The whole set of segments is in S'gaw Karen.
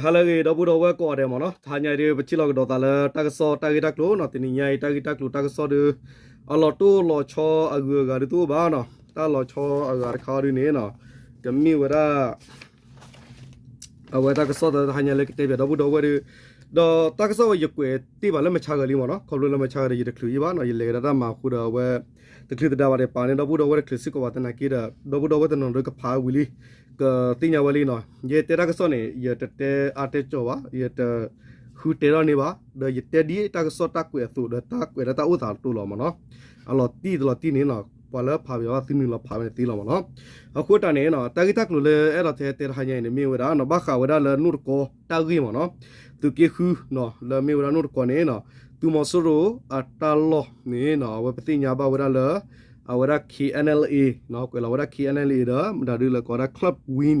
ဟါလၢအဂ့ၤ ဒီပုၢ်ဒီဝဲၢ်ကိးဂၤဒဲးမ့ၢ်နီၤ, တဟါညါအံၤဒုး ပထံၣ်လိာ်ကဒီးသးလၢတၢ်ကစီၣ်တၢ်ဂ့ၢ်တၢ်ကျိၤနီၤ, တနံၤညါအံၤ တၢ်ဂ့ၢ်တၢ်ကျိၤတၢ်ကစီၣ်ဒုး အလီၤတိၢ်လီၤဆီအဂုၤအဂၤဒုးတအိၣ်ဘၣ်နီၤ, တၢ်လီၤဆီအဂၤတခါအံၤဒုးန့ၣ်နီၤ, ကမ့ၢ်ဝဲဒၣ် အဝဲတၢ်ကစီၣ်တဟါညါလၢကတဲပၠးဒီပုၢ်ဒီဝဲၢ်ဒုး, ဒီးတၢ်ကစီၣ်ဝဲယကွဲးတ့ၢ်ဘၣ်လၢမုၢ်ဆါဂၤလံမ့ၢ်နီၤ, ခီဖျိလၢမုၢ်ဆါဂၤဒီး ယတချုးအံၤဘၣ်နီၤ, ယလဲၤကဒါတၢ်မၤအဃိဒီးအဝဲ တချုးသဒါဘၣ်ဒီး ပာ်န့ၢ်ဒီပုၢ်ဒီဝဲၢ်တချုးစ့ၢ်ကီးဘၣ်သနာ်က့ဒီး ဒီပုၢ်ဒီဝဲၢ်တနီၤဒုးကဖးဝံၤလံ, ကသ့ၣ်ညါဝဲလံနီၤ, ယတဲတၢ်ကစီၣ်န့ၣ် ယတတဲအါတဲကၠီဘၣ်, ယတဃုတဲထီၣ်န့ၢ်ဘၣ်, ဒီးယတဲဒ်တၢ်ကစီၣ်တၢ်ကွဲးအသိး ဒီးတၢ်ကွဲးလၢတၢ်အိၣ်သးတတီၤလီၤမ့ၢ်နီၤ, အလီၤတံၢ်တလီၤတံၢ်န့ၣ်နီၤ, ပှၤလၢဖးပၠးဘၣ်သုနုာ်လီၤဖးဝဲန့ၣ်သ့လီၤမ့ၢ်နီၤ, အဃိတၢ်န့ၣ်နီၤ, တၢ်ဂ့ၢ်တၢ်ကျိၤလၢအဲၣ်ဒိးတဲတဲတဟါညါအံၤန့ၣ် မ့ၢ်ဝဲဒၣ်နီၤ, ဘၣ်ဃးဝဲဒၣ်လၢနိၣ်တကီတၢ်ဂ့ၢ်မ့ၢ်နီၤ, သုးက့ဃုနီၤ, လၢမ့ၢ်ဝဲဒၣ်နိၣ်တကီန့ၣ်နီၤ, သုးမီၤစိရိၤအတၢ်လီၢ်န့ၣ်နီၤ, အဝဲပသ့ၣ်ညါဘၣ်ဝဲဒၣ်လၢ အဝဲဒၣ် K N L A နီၤ, ကွဲးလီၤဝဲဒၣ် K N L A ဒီး မတၤဒုးလဲၣ် ကိးဝဲဒၣ် Club Win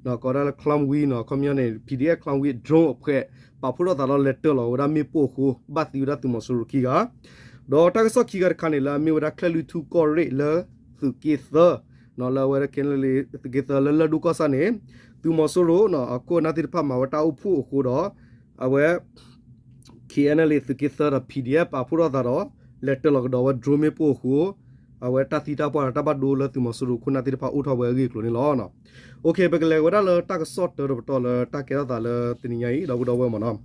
နီၤ, ကိးဝဲဒၣ်လၢ Club Win နီၤ, အခီပညီန့ၣ် P D F Club Win drone အဖှဲး ပာ်ဖှိၣ်ထီၣ်သးဒီးလဲၤတၢၢ်လီၤဝဲဒၣ်မ့ၣ်ပိၢ်အဃိ ဘၣ်သံဝဲဒၣ်သုးမီၤစိရိၤခံဂၤ, ဒီးတၢ်ကစီၣ်ခံဂၤတခါန့ၣ် လၢအမ့ၢ်ဝဲဒၣ်ချဲၣ်လွံၢ်ထူၣ်ကီၢ်ရ့ၣ်လၢသုးက့သၢ နီၤ, လၢအဝဲဒၣ် K N L A သုးက့သၢလၢလၢၢ်ဒိၣ်ကီၢ်ဆၣ်န့ၣ် သုးမီၤစိရိၤနီၤ, အခိၣ်အနၢ်သ့ၣ်တဖၣ်မၤဝဲတၢ်အိၣ်ဖှိၣ်အဃိဒီး အဝဲ K N L A သုးက့သၢဒီး P D F ပာ်ဖှိၣ်ထီၣ်သးဒီး လဲၤတၢၢ်လီၤကဒီးဝဲ drone မ့ၣ်ပိၢ်အဃိ အဝဲတၢ်သံတၢ်ပှၢ်ဒီးတၢ်ဘၣ်ဒိလၢသုးမီၤစိရိၤခိၣ်နၢ်သ့ၣ်တဖၣ်အိၣ်ထီၣ်ဝဲအဂ့ၢ်အကျိၤန့ၣ်လီၤ. ပကလဲၤဝဲဒၣ်လၢတၢ်ကစီၣ်တၢတပတီၢ်လၢတၢ်ကဲထီၣ်သးလၢတနံၤညါအံၤ ဒီပုၢ်ဒီဝဲၢ်မ့ၢ်နီၤ,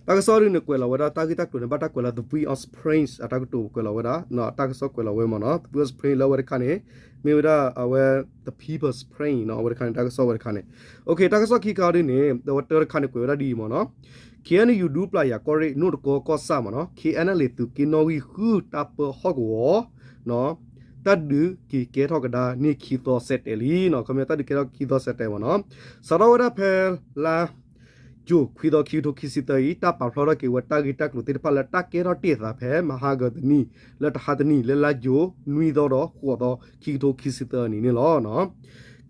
တၢ်ကစီၣ်ဒုးန့ၣ်ကွဲးလီၤဝဲဒၣ်တၢ်ဂ့ၢ်တၢ်ကျိၤန့ၣ် ဘၣ်တၢ်ကွဲးလၢ The Voice of Prince အတၢ်ကတိၤကွဲးလီၤဝဲဒၣ် တၢ်ကစီၣ်ကွဲးလီၤဝဲမ့ၢ်နီၤ, The Voice of Prince လၢအဝဲတခါန့ၣ် မ့ၢ်ဝဲဒၣ်အဝဲ The People's Spring နီၤ, အဝဲတခါန့ၣ် တၢ်ကစီၣ်ဝဲတခါန့ၣ်, တၢ်ကစီၣ်ခံခါဒုးန့ၣ် အဝဲတၢတခါန့ၣ်ကွဲးဝဲဒၣ်ဒ်အံၤမ့ၢ်နီၤ, K N U ဒူပျၢ်ယၤကီၢ်ရ့ၣ် နိၣ်တကီကီၢ်ဆၣ်မ့ၢ်နီၤ, K N L A သုးက့နီၣ်ဂံၢ်ဃုတၢ်ပၢဟီၣ်ကဝီၤ တၢ်ဒုးက့ၤကဲထီၣ်ကဒါန့ၢ်ခံသီစဲးတဲာ်လံနီၤ, ခီပညီတၢ်ဒုးကဲထီၣ်ခံသီစဲးတဲာ်မ့ၢ်နီၤ, စးထီၣ်ဝဲဒၣ်ဖဲလါ ယိၤ ခွံသီ ခံကထိခံဆံသၢအံၤ တၢ်ပာ်ဖျါထီၣ်က့ၤဝဲတၢ်ဂ့ၢ်တၢ်ကျိၤသ့ၣ်တဖၣ်လၢတၢ်ကဲထီၣ်တ့ၢ်အသးဖဲမဟါကတနံၤ လၢတဟါတနံၤ လၢလါယိၤ နွံသီဒီးဃိးသီ ခံကထိခံဆံသၢအနံၤန့ၣ်လီၤ.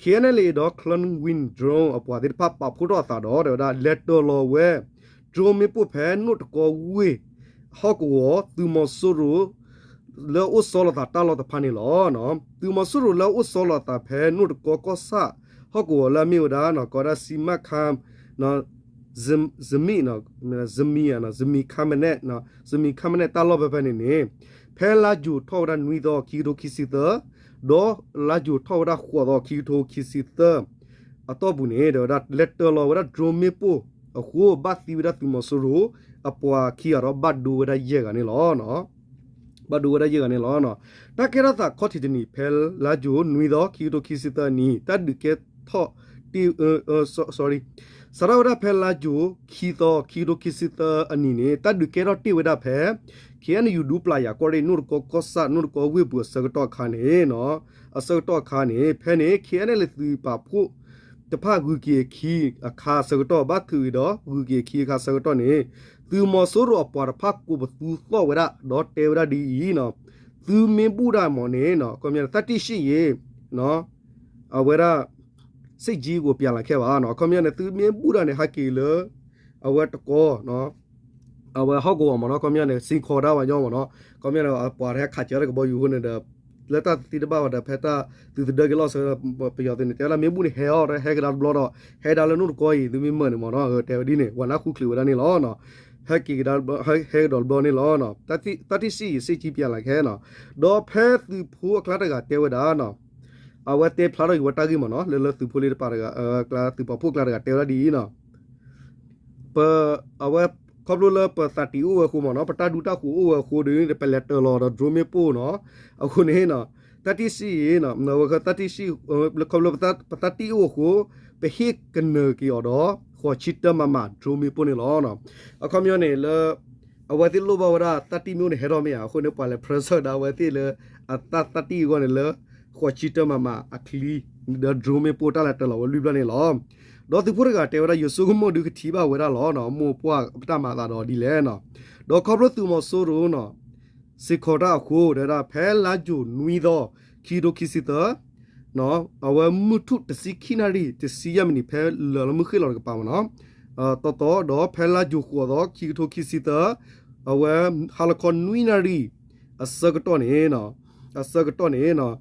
K N L A ဒီး Cloud Wing Drone အပှၤသ့ၣ်တဖၣ်ပာ်ဖှိၣ်ထီၣ်အသးဒီး တဲဝဲဒၣ်လဲၤတၢၢ်လီၤဝဲ drone မ့ၣ်ပိၢ်ဖဲနိၣ်တကီဝ့ၢ် ဟီၣ်ကဝီၤ သုးမီၤစိရိၤ လၢအအိၣ်ဆီလီၤသးတၢ်လီၢ်တဖၣ်န့ၣ်လီၤ. သုးမီၤစိရိၤလၢအအိၣ်ဆီလီၤသးဖဲနိၣ်တကီကီၢ်ဆၣ် ဟီၣ်ကဝီၤလၢအမ့ၢ်ဝဲဒၣ် ကိးဝဲဒၣ် စံမၣ်ခါ စမံ စမံ စမံခါမနဲၣ် စမံခါမနဲၣ်တၢ်လီၢ်ဖဲဖဲန့ၣ်န့ၣ် ဖဲလါယိၤထီၣ်ဝဲဒၣ်နွံသီ ခံကထိခံဆံသၢ ဒီးလါယိၤထီၣ်ဝဲဒၣ်ဃိးသီ ခံကထိခံဆံသၢ အတီၢ်ပူၤန့ၣ် တဲဝဲဒၣ်လဲၤတၢၢ်လီၤဝဲဒၣ် drone မ့ၣ်ပိၢ်အဃိ ဘၣ်သံဝဲဒၣ်သုးမီၤစိရိၤ အပှၤခံဂၤဒီးဘၣ်ဒိဝဲဒၣ်ယဲၢ်ဂၤန့ၣ်လီၤ. ဘၣ်ဒိဝဲဒၣ်ယဲၢ်ဂၤန့ၣ်လီၤ. တၢ်ကဲထီၣ်သးခီၣ်ထံးတနံၤ ဖဲလါယိၤနွံသီ ခံကထိခံဆံသၢအနံၤ တၢ်ဒုးကဲထီၣ်တ့ၢ် sorry စးထီၣ်ဝဲဒၣ်ဖဲလါယိၤ ခံသီ ခံကထိခံဆံသၢအနံၤန့ၣ် တၢ်ဒုးကဲထီၣ်တ့ၢ်ဝဲဒၣ်ဖဲ K N U ဒူပျၢ်ယၤကီၢ်ရ့ၣ် နိၣ်တကီကီၢ်ဆၣ် နိၣ်တကီဝ့ၢ်ပူၤအဆၢကတီၢ်အခါန့ၣ် အဆၢကတီၢ်အခါန့ၣ် ဖဲန့ၣ် K N L A သုးပာ်ဖှိၣ်တဖၣ်ဂုၤက့ၤအခံအခါဆၢကတီၢ် ဘၣ်ထုးက့ၤဒီးဂုၤက့ၤအခံအခါဆၢကတီၢ်န့ၣ် သုးမီၤစိရိၤအပှၤတဖၣ်ကိးပသူသီၣ်ဝဲဒၣ် ဒီးတဲဝဲဒၣ်ဒ်အံၤနီၤ, သုမ့ၢ်ဘူၣ်ဒၣ်မ့ၢ်န့ၣ် ခီပညီန့ၣ် သတ္တိရှိရှိ အဝဲဒၣ် စစ်ကြီးကို ပြန်လာခဲ့ပါ နီၤ, ခီပညီန့ၣ် သုမ့ၢ်ဘူၣ်ဒၣ်န့ၣ် ဟဲက့ၤလၢ အဝဲတကီ အဝဲဟီၣ်ကဝီၤမ့ၢ်နီၤ, ခီပညီန့ၣ် စ့ၢ်ကီးဒၣ်ဝဲညီမ့ၢ်နီၤ, ခီပညီန့ၣ် အပှၤတဟဲခးစၢၤတၢ်ကဘီယူၤအဃိန့ၣ်ဒီး လၢတၢ်သံတဘၣ်ဝဲဒီး ဖဲတၢ်သုတဒၢက့ၤလီၢ်ဆၢ ပယီၤသုးန့ၣ် တဲဝဲဒၣ်မ့ၢ်ဘူၣ်န့ၣ် ဟဲအီၤ ဟဲကဒါတဘျီဒီး ဟဲဒၣ်လၢနိၣ်တကီအံၤ သုမ့ၢ်မၢန့ၣ်မ့ၢ်နီၤ, တဲဝဲဒ်န့ၣ် ဝဲနၢ်ဃုချုးဝဲဒၣ်န့ၣ်လီၤ. ဟဲက့ၤကဒါ ဟဲကဒီးတဘျီန့ၣ်လီၤ. သတ္တိရှိရှိ စစ်ကြီးပြန်လာခဲ့ နီၤ, ဒီးဖဲသုးဖိအကျါတဂၤတဲဝဲဒၣ်နီၤ, အဝဲတဲဖျါထီၣ်က့ၤဝဲတၢ်ဂ့ၢ်မ့ၢ်နီၤ, လၢလၢသုးဖိလံတပၤတဂၤ သုးပာ်ဖှိၣ်အကျါတဂၤတဲဝဲဒၣ်ဒ်အံၤနီၤ, ပ အဝဲ ခီဖျိလၢပသးတံၢ်အိၣ်ဝဲအဃိမ့ၢ်နီၤ, ပတၢ်ဒူတၢ်ဃိၤအိၣ်ဝဲအဃိဒီး ပလဲၤတၢၢ်လီၤဒီး drone မ့ၣ်ပိၢ်နီၤ, အဃိန့ၣ်နီၤ, သတ္တိရှိရှိ သတ္တိရှိ ခီဖျိပသးတံၢ်အိၣ်အဃိ ပဟ့ၣ်ကနၢၤက့ၤအီၤဒီး ဃိးဆံတၢမးမး drone မ့ၣ်ပိၢ်န့ၣ်လီၤ. အခီပညီန့ၣ်လၢ အဝဲသ့ၣ်လိၣ်ဘၣ်ဝဲဒၣ် သတ္တိ မ့ၢ်အိၣ်န့ၣ် ဟဲထီၣ်မ့ၢ်ဧါ, အဃိန့ၣ် ပှၤလဲၤ pressure ဒၣ်အဝဲသ့ၣ်လၢ အတၢ်သတ္တိအဂီၢ်န့ၣ်လၢ ဃိးဆံတၢမးမးအချံ ဒီး drone မ့ၣ်ပိၢ်တၢ်လဲၤတၢၢ်လီၤဝဲလွံၢ်ဘျီန့ၣ်လီၤ. ဒီးသုးဖိတဂၤတဲဝဲဒၣ် ယဆိကမိၣ်ဒုးကထံၣ်ဘၣ်ဝဲဒၣ်လီၤ, မိၢ်ပှၢ်ပတၢ်မၤအသးဒီးဒ်လဲၣ်နီၤ, ဒီးခီဖျိသုးမီၤစိရိၤနီၤ စ့ၢ်ကီးတၢ်အဃိ တဲဝဲဒၣ် ဖဲလါယူၤနွံသီ ခံကထိခံဆံသၢ အဝဲမုၢ်ထူၣ်တဆံခံနၣ်ရံၣ် တဆံယဲၢ်မံးနံး ဖဲလၢာ်လၢမုၢ်ဃ့ၢ်လီၤတကပၤမ့ၢ်နီၤ, တီတီ ဒီးဖဲလါယူၤဃိးသီ ခံကထိခံဆံသၢ အဝဲဟါလီၤခီနွံနၣ်ရံၣ် အဆၢကတီၢ်န့ၣ် အဆၢကတီၢ်န့ၣ်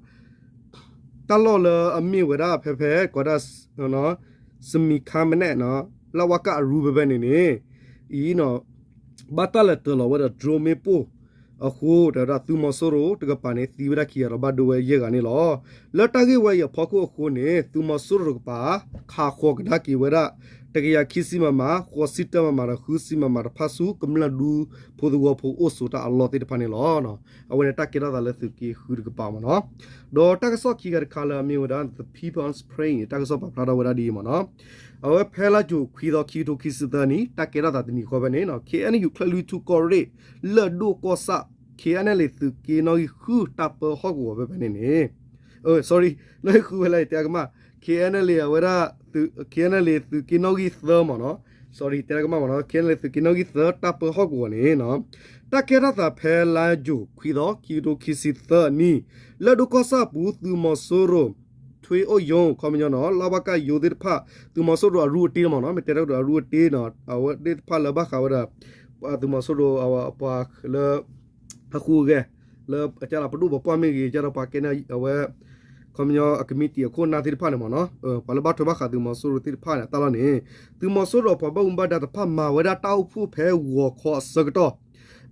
တၢ်လီၢ်လၢအမ့ၢ်ဝဲဒၣ်ဖဲဖဲ ကိးဒၣ် စမံခါမနဲၣ်နီၤ လၢဝါကၣ်အရူဖဲဖဲန့ၣ်န့ၣ် အံၤ ဘၣ်တၢ်လဲၤတၢၤလီၤဝဲဒီး drone မ့ၣ်ပိၢ်အဃိ တဲဝဲဒၣ်သုးမီၤစိရိၤတကပၤန့ၣ် သံဝဲဒၣ်ခံဂၤဒီးဘၣ်ဒိဝဲယဲၢ်ဂၤန့ၣ်လီၤ. လၢတၢ်ဂ့ၢ်ဝဲအံၤအဖီခိၣ်အဃိန့ၣ် သုးမီၤစိရိၤတကပၤ ခးဃီၤကဒါက့ၤဝဲဒၣ် တကယၤခံဆံ မမ, ဃိးဆံတၢ မမ ဒီးဃုဆံ မမ တဖၣ်ဆူ ကမျၢၢ်ဒူဖိသဝီဖိအိၣ်ဆိးတၢ်အလီၢ်သ့ၣ်တဖၣ်န့ၣ်လီၤ. အဝဲန့ၣ်တၢ်ကဲထီၣ်သးလၢသုးက့ဃုတကပၤမ့ၢ်နီၤ. ဒီးတၢ်ကစီၣ်ခံဂၤတခါလၢအမ့ၢ်ဝဲဒၣ် The People's Spring န့ၣ် တၢ်ကစီၣ်ပာ်ဖျါထီၣ်ဝဲဒၣ်ဒ်အံၤမ့ၢ်နီၤ. အဝဲဖဲလါယူၤခွံသီ ခံကထိခံဆံသၢနံၣ် တၢ်ကဲထီၣ်သးတနံၤဃီဖဲန့ၣ်နီၤ ခ့ၣ်အဲၣ်ယူၣ် ချၢၣ်လွံၢ်ထူၣ်ကီၢ်ရ့ၣ် လၢၢ်ဒိၣ်ကီၢ်ဆၣ် ခ့ၣ်အဲၣ်ယူၣ် သုးက့နီၣ်ဂံၢ်ဃု တၢ်ပၢဟီၣ်ကဝီၤဖဲဖဲန့ၣ်န့ၣ် sorry နီၣ်ဂံၢ်ဃုဝဲလၢယတဲကမၣ် ခ့ၣ်အဲၣ်ယူၣ် အဝဲဒၣ် ခ့ၣ်အဲၣ်ယူၣ် သုးက့နီၣ်ဂံၢ်သၢမ့ၢ်နီၤ. sorry တဲကမၣ်မ့ၢ်နီၤ ခ့ၣ်အဲၣ်ယူၣ် သုးက့နီၣ်ဂံၢ်သၢ တၢ်ပၢဟီၣ်ကဝီၤန့ၣ် တၢ်ကဲထီၣ်သးဖဲလါယူၤခွံသီ ခံကထိခံဆံသၢနံၣ် လၢၢ်ဒိၣ်ကီၢ်ဆၣ်အပူၤ သုးမီၤစိရိၤ ထွ့အိၣ်ယိၤ ခီပညီနီၤ လၢဝါကၣ်ယိၤသ့ၣ်တဖၣ် သုးမီၤစိရိၤအရူအတ့မ့ၢ်နီၤ မ့ၢ်တဲတၢ်ကတိၤအရူအတ့နီၤ အဝဲသ့ၣ်တဖၣ်လၢဘၣ်ဃးဝဲဒၣ် သုးမီၤစိရိၤအပှၤလၢ အဃူအဂဲၤ လၢအကၢ်လီၤပဒိၣ်ပပှၢ်မ့ၢ်ဂ့ၤ ကၢ်ဒီးပှၤကဲန့ၣ် အဝဲ ခီပညီအကမံးတံာ်အခိၣ်အနၢ်သ့ၣ်တဖၣ်န့ၣ်မ့ၢ်နီၤ ပှၤလၢဘၣ်ထွဲဘၣ်ဃးသုးမီၤစိရိၤသ့ၣ်တဖၣ်န့ၣ် အတၢ်လီၢ်န့ၣ် သုးမီၤစိရိၤအပှၤဘၣ်မူဘၣ်ဒါတဖၣ်မၤဝဲဒၣ်တၢ်အိၣ်ဖှိၣ်ဖဲဂီၤခီအဆၢကတီၢ်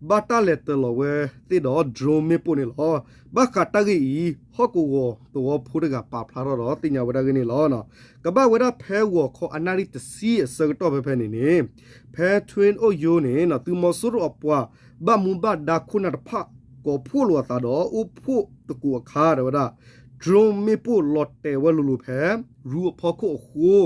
ဘၣ်တၢ်လဲၤတၢၤလီၤဝဲသ့ၣ်ဒီး drone မ့ၣ်ပိၢ်န့ၣ်လီၤ. ဘၣ်ဃးတၢ်ဂ့ၢ်အံၤ ဟီၣ်ကဝီၤသဝီဖိတဂၤပာ်ဖျါထီၣ်ဒီးသ့ၣ်ညါဝဲဒၣ်ဂ့ၢ်န့ၣ်လီၤ. ကဘၣ်ဝဲဒၣ်ဖဲဂီၤခီအနၣ်ရံၣ်တဆံအဆၢကတီၢ်ဖဲဖဲန့ၣ်န့ၣ် ဖဲထွ့အိၣ်ယိၤန့ၣ် သုးမီၤစိရိၤအပှၤဘၣ်မူဘၣ်ဒါခိၣ်နၢ်တဖၣ် ကိးဖှိၣ်လိာ်အသးဒီးအိၣ်ဖှိၣ်သကိးအခါ တဲဝဲဒၣ် drone မ့ၣ်ပိၢ်လီၤတဲာ်ဝဲလိၤလိၤဖဲ ရူအဖီခိၣ်အဃိ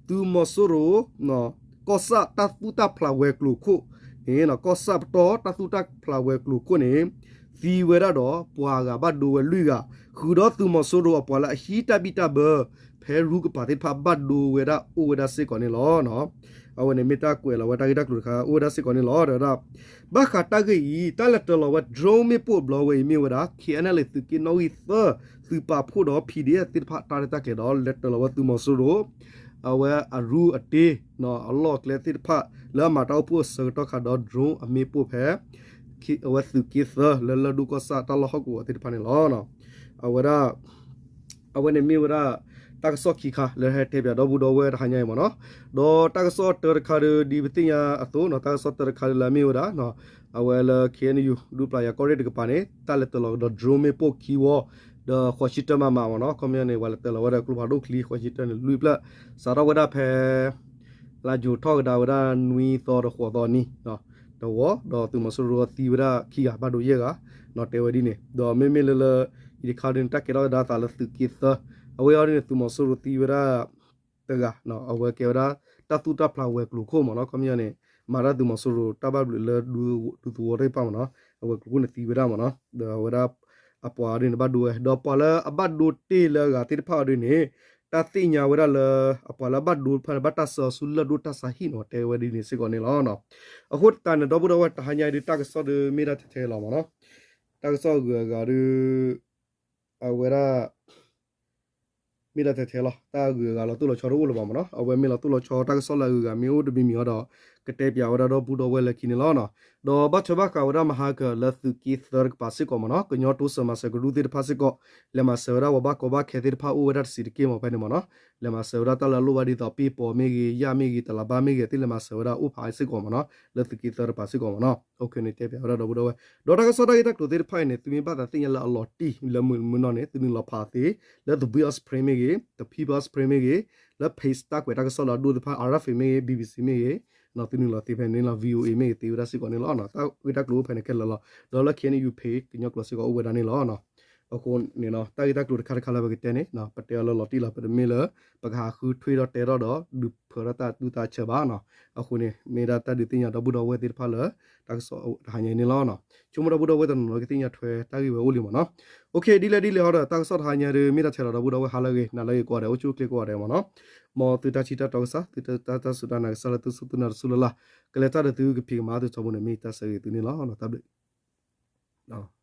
သုးမီၤစိရိၤ ကီၢ်ဆၣ်တၢ်သူၣ်တၢ်ဖျးဝဲၤကျိၤခိၣ်န့ၣ် ကီၢ်ဆၣ်ပတီၢ်တၢ်သူၣ်တၢ်ဖျးဝဲၤကျိၤခိၣ်န့ၣ် သံဝဲဒၣ်ဒီးပှၤဂၤဘၣ်ဒိဝဲလွံၢ်ဂၤ ဃုာ်ဒီးသုးမီၤစိရိၤအပှၤလၢအဟံးတၢ်ဘံၣ်တၢ်ဘၢ ဖဲရူကပၤသ့ၣ်တဖၣ်ဘၣ်ဒိဝဲဒၣ်အိၣ်ဝဲဒၣ်စ့ၢ်ကီးန့ၣ်လီၤ. အဝဲန့ၣ်မ့ၢ်တၢ်ကွဲးလီၤဝဲတၢ်ဂ့ၢ်တၢ်ကျိၤတခါ အိၣ်ဝဲဒၣ်စ့ၢ်ကီးန့ၣ်လီၤ တဲဝဲဒၣ် ဘၣ်ဃးတၢ်ဂ့ၢ်အံၤ တၢ်လဲၤတၢၤလီၤဝဲ drone မ့ၣ်ပိၢ်အဘျီဝဲအံၤမ့ၢ်ဝဲဒၣ် ခ့ၣ်အဲၣ်ယူၣ် သုးက့နီၣ်ဂံၢ်သၢ သုးပာ်ဖှိၣ်ဒီး PDF သ့ၣ်တဖၣ်တၢ်ရဲၣ်တၢ်ကျဲၤဒီး လဲၤတၢၤလီၤဝဲသုးမီၤစိရိၤ အဝဲအရူအတ့ အလီၢ်အကျဲသ့ၣ်တဖၣ် လၢအမၤတၢ်အိၣ်ဖှိၣ်အဆၢကတီၢ်ခါဒီး drone အမ့ၣ်ပိၢ်ဖဲ အဝဲသုးက့သၢ လၢလၢၢ်ဒိၣ်ကီၢ်ဆၣ်တၢ်လီၢ်ဟီၣ်ကဝီၤသ့ၣ်တဖၣ်န့ၣ်လီၤ. အဝဲဒၣ် အဝဲန့ၣ်မ့ၢ်ဝဲဒၣ် တၢ်ကစီၣ်ခံခါလၢဟဲတဲပၠးဒီပုၢ်ဒီဝဲၢ်တဟါညါအံၤမ့ၢ်နီၤ. ဒီးတၢ်ကစီၣ်တၢတခါဒီး ဒ်ပသ့ၣ်ညါအသိးနီၤ တၢ်ကစီၣ်တၢတခါဒီးလၢအမ့ၢ်ဝဲဒၣ် အဝဲလၢ ခ့ၣ်အဲၣ်ယူၣ် ဒူပျၢ်ယၤကီၢ်ရ့ၣ်တကပၤန့ၣ် တၢ်လဲၤတၢၤလီၤကဒီး drone မ့ၣ်ပိၢ်ခံဝီ ဒီးဃိးဆံတၢမးမးမ့ၢ်နီၤ ခီပညီန့ၣ် ပှၤလဲၤတၢၤလီၤဝဲဒၣ်ကျိဖးဒိၣ်ချံ ဃိးဆံတၢန့ၣ် လွံၢ်ဖျၢၣ် စးထီၣ်ဝဲဒၣ်ဖဲ လါယူၤထီၣ်ကဒါဝဲဒၣ်နွံသီဒီးဃိးသီနံၤ တဝီ ဒီးသုးမီၤစိရိၤသံဝဲဒၣ်ခံဂၤဘၣ်ဒိယဲၢ်ဂၤ တဲဝဲဒ်န့ၣ် ဒီးမ့မ့ၢ်လၢလၢ အံၤတခါဒ်န့ၣ် တၢ်ကဲထီၣ်ကဒါသးလၢသုးက့သၢ အဝဲအံၤဒ်န့ၣ် သုးမီၤစိရိၤသံဝဲဒၣ် တဂၤ အဝဲကဲဝဲဒၣ် တၢ်သူၣ်တၢ်ဖျးဝဲၤကျိၤခိၣ်မ့ၢ်နီၤ ခီပညီန့ၣ် မၤတၢ်သုးမီၤစိရိၤတၢ်ဘၣ်ဘျုးလၢဒူသဝီသ့ၣ်တဖၣ်မ့ၢ်နီၤ အဝဲၤကျိၤခိၣ်န့ၣ်သံဝဲဒၣ်မ့ၢ်နီၤ ဒီးအဝဲဒၣ် အပှၤဒ်န့ၣ်ဘၣ်ဒိဝဲ ဒီးပှၤလၢအဘၣ်ဒိတ့ၢ်လၢအဂၤသ့ၣ်တဖၣ်အံၤဒ်န့ၣ် တၢ်သ့ၣ်ညါဝဲဒၣ်လၢ အပှၤလၢအဘၣ်ဒိတဖၣ်န့ၣ် ဘၣ်တၢ်ဆှၢအီၤဆူလၢၢ်ဒိၣ်တၢ်ဆါဟံၣ်နီၤ တဲဝဲဒ်န့ၣ်စ့ၢ်ကီးန့ၣ်လီၤ. အဃိသတးန့ၣ် ဒီပုၢ်ဒီဝဲၢ်တဟါညါအံၤဒ် တၢ်ကစီၣ်ဒီးမ့ၢ်ဒၣ်ထဲထဲလီၤမ့ၢ်နီၤ တၢ်ကစီၣ်အဂုၤအဂၤဒီး အဝဲဒၣ် မ့ၢ်ဒၣ်ထဲထဲလီၤ တၢ်အဂုၤအဂၤလီၤတိၢ်လီၤဆီတအိၣ်လၢၤဘၣ်မ့ၢ်နီၤ အဝဲမ့ၢ်လီၤတိၢ်လီၤဆီ တၢ်ကစီၣ်လၢအဂုၤအဂၤမ့ၢ်အိၣ်တမံၤမံၤအံၤဒီး ကတဲပၠးဝဲဒၣ်ဒီပုၢ်ဒီဝဲၢ်လၢခံန့ၣ်လီၤ. ဒီးဘၣ်ထွဲဘၣ်ဃးဝဲဒၣ်မဟါကၢၤလၢသုးက့သၢတကပၤစ့ၢ်ကီးမ့ၢ်နီၤ ကညီတိစၢၤမၤစၢၤကရူၢ်သ့ၣ်တဖၣ်စ့ၢ်ကီး လဲၤမၤစၢၤဝဲဒၣ်ပှၤဘၣ်ကီဘၣ်ခဲသ့ၣ်တဖၣ်အိၣ်ဝဲဒၣ်တဆံးတက့ၢ်မ့ၢ်ဖဲန့ၣ်မ့ၢ်နီၤ လဲၤမၤစၢၤဝဲဒၣ်တၢ်လၢအလိၣ်ဘၣ်ဒ်သိး ပ့ၢ်ပီမ့ၢ်ဂ့ၤ ယၣ်မ့ၢ်ဂ့ၤ တလးဘၣ်မ့ၢ်ဂ့ၤ သ့ၣ်လဲၤမၤစၢၤဝဲဒၣ်အိၣ်ဖးစ့ၢ်ကီးမ့ၢ်နီၤ လၢသုးက့သၢတကပၤစ့ၢ်ကီးမ့ၢ်နီၤ အဃိန့ၣ်တဲပၠးဝဲဒၣ်ဒီပုၢ်ဒီဝဲၢ် ဒီးတၢ်ကစီၣ်တၢ်ဂ့ၢ်တၢ်ကျိၤသ့ၣ်တဖၣ်အံၤန့ၣ် သုမ့ၢ်ဘၣ်သးသ့ၣ်ညါလၢအလီၤတံၢ်လၢမုၢ်မုၢ်နီၢ်န့ၣ် သုနုာ်လီၤဖးသ့ လၢ The People's Spring မ့ၢ်ဂ့ၤ The People's Spring မ့ၢ်ဂ့ၤ လၢ page တၢ်ကွဲးတၢ်ကစီၣ်လၢအဒိၣ်သ့ၣ်တဖၣ် RFA မ့ၢ်ဂ့ၤ BBC မ့ၢ်ဂ့ၤ သုနုာ်လီၤသ့ဖဲန့ၣ်လီၤ VOA မ့ၢ်ဂ့ၤ သ့ဝဲဒၣ်စ့ၢ်ကီးန့ၣ်လီၤ တၢ်ဂ့ၢ်တၢ်ကျိၤအိၣ်ဖဲန့ၣ်ခဲလၢာ်လီၤ ဒီးလၢ KNU page ကညီကျိာ်စ့ၢ်ကီးအိၣ်ဝဲဒၣ်န့ၣ်လီၤ အဃိန့ၣ် တၢ်ဂ့ၢ်တၢ်ကျိၤတခါတခါလၢပကတဲန့ၣ် ပတဲအီၤလၢလီၤတံၢ်လီၤ ပတမ့ၢ်လၢ ပကဟးဃုထွံၣ်ဒီးတဲထီၣ်ဒီး ဒုးဖၢထီၣ်တၢ်ဒူတၢ်ဆၢဘၣ်နီၤ အဃိန့ၣ် မ့ၢ်ဒၣ်တၢ်ဒုးသ့ၣ်ညါဒီပုၢ်ဒီဝဲၢ်သ့ၣ်တဖၣ်လၢ တၢ်ကစီၣ်တဟါညါအံၤန့ၣ်လီၤ ဆိကမိၣ်ဒီပုၢ်ဒီဝဲၢ်တနီၤနီၤကသ့ၣ်ညါထွဲတၢ်ဂ့ၢ်ဝဲအိၣ်လံမ့ၢ်နီၤ OK ဒ်လဲၣ်ဒ်လဲၣ်ဟီဒီး တၢ်ကစီၣ်တဟါညါဒီး မ့ၢ်ဒၣ်ထဲလီၤဒီပုၢ်ဒီဝဲၢ်ဟါလၢအဂ့ၤ နၤလၢအဂ့ၤကိးဂၤဒဲး အိၣ်ဆူၣ်အိၣ်ချ့ကိးဂၤဒဲးမ့ၢ်နီၤ မ်သုတၢ်ထံၣ်တၢ်တီကစၢ်သုတၢ်စူၢ်တၢ်နာ်ကစၢ်လၢသုစူၢ်သုနာ်တစူၢ်လၢ်လၢ် ကလဲၤတၢ်ဒီးသုကဖံးကမၤသုထီဘိန့ၣ် မ့ၢ်တၢ်ဆၢဂ့ၤသုန့ၣ်လီၤ တၢ်ဘျုး